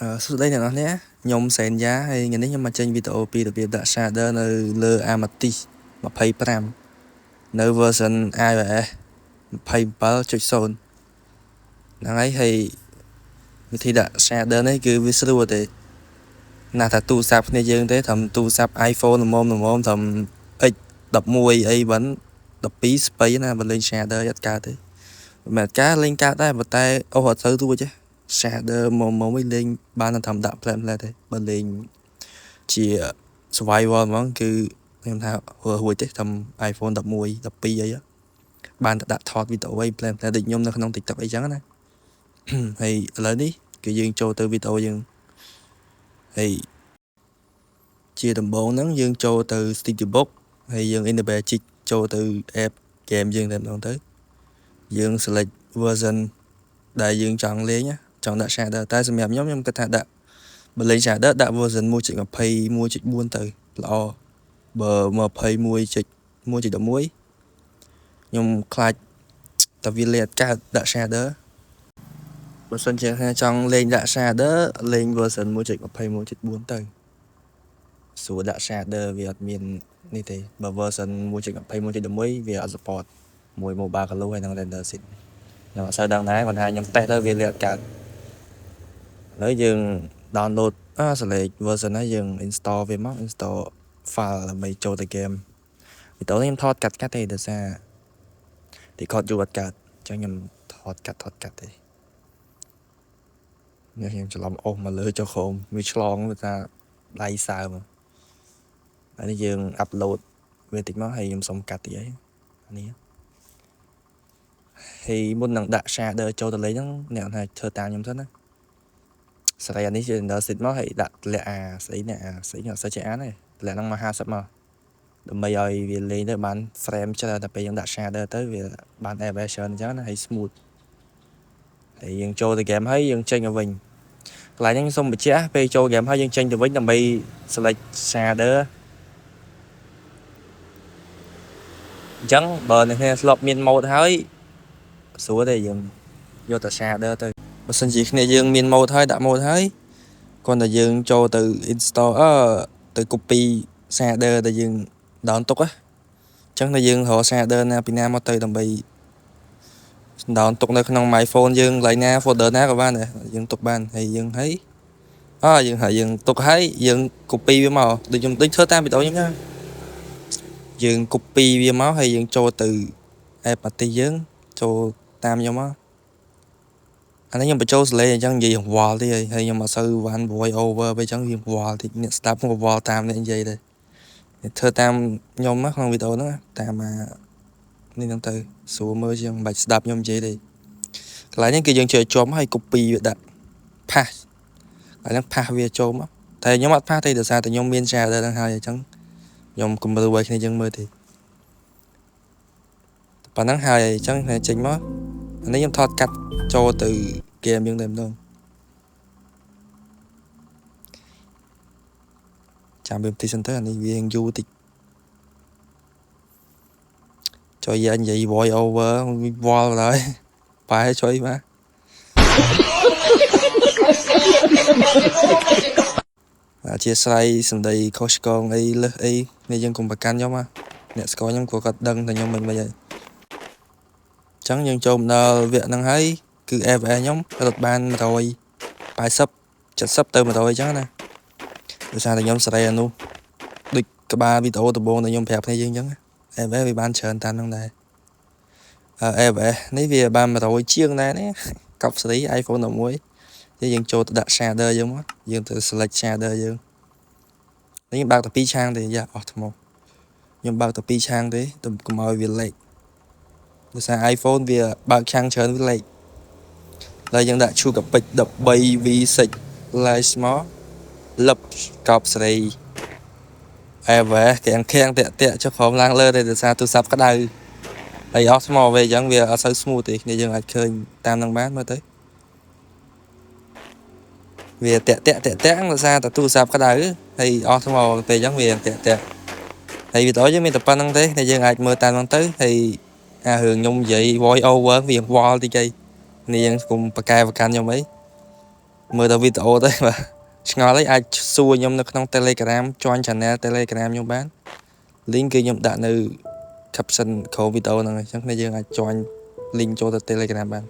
សួស្តីអ្នកនរគ្នាខ្ញុំសែនយ៉ាហើយថ្ងៃនេះខ្ញុំមកចេញវីដេអូពីរបៀបដាក់ shader នៅលើ Amethyst 25នៅ version iOS 27.0ហ្នឹងហើយហើយវិធីដាក់ shader នេះគឺវាស្រួលទេណាស់ថាទូរស័ព្ទគ្នាយើងទេត្រឹមទូរស័ព្ទ iPhone ល្មមល្មមត្រឹម X 11អីមិន12ស្បៃណាបើលេង shader អត់កើតទេមិនមែនការលេងកើតដែរប៉ុន្តែអូសអត់សូវរួចទេ shader មកមកវិញលេងបានតែត្រឹមដាក់ plan ទេបើលេងជា survival ហ្មងគឺខ្ញុំថារួចទេត្រឹម iPhone 11 12អីបានតែដាក់ថតវីដេអូអី plan ដូចខ្ញុំនៅក្នុង TikTok អីចឹងណាហើយឥឡូវនេះគឺយើងចូលទៅវីដេអូយើងហើយជាដំបូងហ្នឹងយើងចូលទៅ Studio Book ហើយយើង enable ជីកចូលទៅ app game យើងតែម្ដងទៅយើង select version ដែលយើងចង់លេងចង់ដាក់ shader តែសម្រាប់ខ្ញុំខ្ញុំគិតថាដាក់បើលេង shader ដាក់ version 1.21.4ទៅល្អបើ21.1.11ខ្ញុំខ្លាចតែវាលេងអត់កើតដាក់ shader បើសិនជាថាចង់លេងដាក់ shader លេង version 1.21.4ទៅស្រួលដាក់ shader វាអត់មាននេះទេបើ version 1.21.11វាអត់ support មួយ mobile Glue ហើយនិង render sheet ខ្ញុំអត់សូវដឹងដែរគាត់ថាខ្ញុំតេស្តទៅវាលេងអត់កើតឥឡូវយើង download អា select version ហើយយើង install វាមក install file ដើម្បីចូលទៅ game វីដេអូនេះខ្ញុំថតកាត់កាត់ទេដោយសារ record យូរអត់កើតអញ្ចឹងខ្ញុំថតកាត់ថតកាត់ទេនេះខ្ញុំច្រឡំអូសមកលើចុះក្រោមវាឆ្លងវាថាដៃសើមហើយនេះយើង upload វាតិចមកហើយខ្ញុំសុំកាត់តិចហើយនេះហើយមុននឹងដាក់ shader ចូលទៅលេងហ្នឹងអ្នកថាធ្វើតាមខ្ញុំសិនណាសេរីអានេះជា render sheet មកហើយដាក់តម្លាក់អាស្អីនេះអាស្អីខ្ញុំអត់សូវចេះអានទេតម្លាក់ហ្នឹងមក50មកដើម្បីឲ្យវាលេងទៅបាន frame ច្រើនតែពេលយើងដាក់ shader ទៅវាបាន FPS ច្រើនអញ្ចឹងណាហើយ smooth ហើយយើងចូលទៅ game ហើយយើងចេញមកវិញកន្លែងហ្នឹងខ្ញុំសូមបញ្ជាក់ពេលចូល game ហើយយើងចេញទៅវិញដើម្បី select shader អញ្ចឹងបើអ្នកគ្នាធ្លាប់មាន mode ហើយស្រួលទេយើងយកតែ shader ទៅបើសិនជាគ្នាយើងមាន mode ហើយដាក់ mode ហើយគ្រាន់តែយើងចូលទៅ install អឺទៅ copy shader ដែលយើង down ទុកណាអញ្ចឹងតែយើងរក shader ណាពីណាមកទៅដើម្បី down ទុកនៅក្នុង my phone យើងកន្លែងណា folder ណាក៏បានដែរយើងទុកបានហើយយើងហើយអើយើងហើយយើងទុកហើយយើង copy វាមកដូចខ្ញុំដូចធ្វើតាមវីដេអូខ្ញុំណាយើង copy វាមកហើយយើងចូលទៅ app ប្រទេសយើងចូលតាមខ្ញុំមកអានេះខ្ញុំបញ្ចូលសលេងអញ្ចឹងនិយាយវល់តិចហើយខ្ញុំអត់សូវវ៉ាន់ voice over ពេលអញ្ចឹងវាវល់តិចអ្នកស្ដាប់ក៏វល់តាមអ្នកនិយាយដែរធ្វើតាមខ្ញុំក្នុងវីដេអូហ្នឹងតាមអានេះហ្នឹងទៅស្រួលមើលជាងមិនបាច់ស្ដាប់ខ្ញុំនិយាយទេកន្លែងនេះគឺយើងជួយជាប់ហើយ copy វាដាក់ paste កន្លែងហ្នឹង paste វាចូលមកតែខ្ញុំអត់ paste ទេដោយសារតែខ្ញុំមាន shader ហ្នឹងហើយអញ្ចឹងខ្ញុំគំរូឲ្យគ្នាយើងមើលទេប៉ុណ្ណឹងហើយអញ្ចឹងចេញមកអានេះខ្ញុំថតកាត់ចូលទៅ game យើងតែម្ដងចាំវាបន្តិចសិនទៅអានេះវាយូរតិចចុយនិយាយ voice over វល់ហើយបែចុយមកអធិស្ឋានសម្ដីខុសឆ្គងអីលើសអីនេះយើងកុំប្រកាន់ខ្ញុំណាអ្នកស្គាល់ខ្ញុំក៏គាត់ដឹងថាខ្ញុំមិនមិនហើយអញ្ចឹងយើងចូលមកដល់វគ្គហ្នឹងហើយគឺ FPS ខ្ញុំរត់បាន180 70ទៅ100អញ្ចឹងណាដោយសារតែខ្ញុំសេរីអានោះដូចក្បាលវីដេអូដំបូងដែលខ្ញុំប្រាប់គ្នាយើងអញ្ចឹង FPS វាបានច្រើនតាមហ្នឹងដែរ FPS នេះវាបាន100ជាងដែរនេះកប់សេរី iPhone 11នេះយើងចូលទៅដាក់ shader យើងមកយើងទៅ select shader យើងនេះខ្ញុំបើកតែ2ឆាងទេយ៉ាអស់ថ្មខ្ញុំបើកតែ2ឆាងទេទៅកុំឲ្យវាលេខដោយសារ iPhone វាបើកឆាងច្រើនវាលេខហើយយើងដាក់ឈូកាពេជ្រ13 V6 Live មកលឹបកប់សេរីអែវ៉េកាំងខាំងតាក់តាក់ចុះក្រោមឡើងលើទេដោយសារទូរស័ព្ទក្តៅហើយអស់ថ្មវាអញ្ចឹងវាអត់សូវ smooth ទេគ្នាយើងអាចឃើញតាមនឹងបានមើលទៅវាតាក់តាក់តាក់តាក់ដោយសារតែទូរស័ព្ទក្តៅហើយអស់ថ្មពេលអញ្ចឹងវាតាក់តាក់ហើយវីដេអូយើងមានតែប៉ុណ្្នឹងទេតែយើងអាចមើលតាមហ្នឹងទៅហើយអារឿងខ្ញុំនិយាយ voice over វាវល់តិចអីនេះយើងកុំប្រកែប្រកាន់ខ្ញុំអី មើលតែវីដេអូទៅបាទឆ្ងល់អីអាចសួរខ្ញុំនៅក្នុង Telegram join channel Telegram ខ្ញុំបាន link គឺខ្ញុំដាក់នៅ caption ក្រោមវីដេអូហ្នឹងអញ្ចឹងគ្នាយើងអាច join link ចូលទៅ Telegram បាន។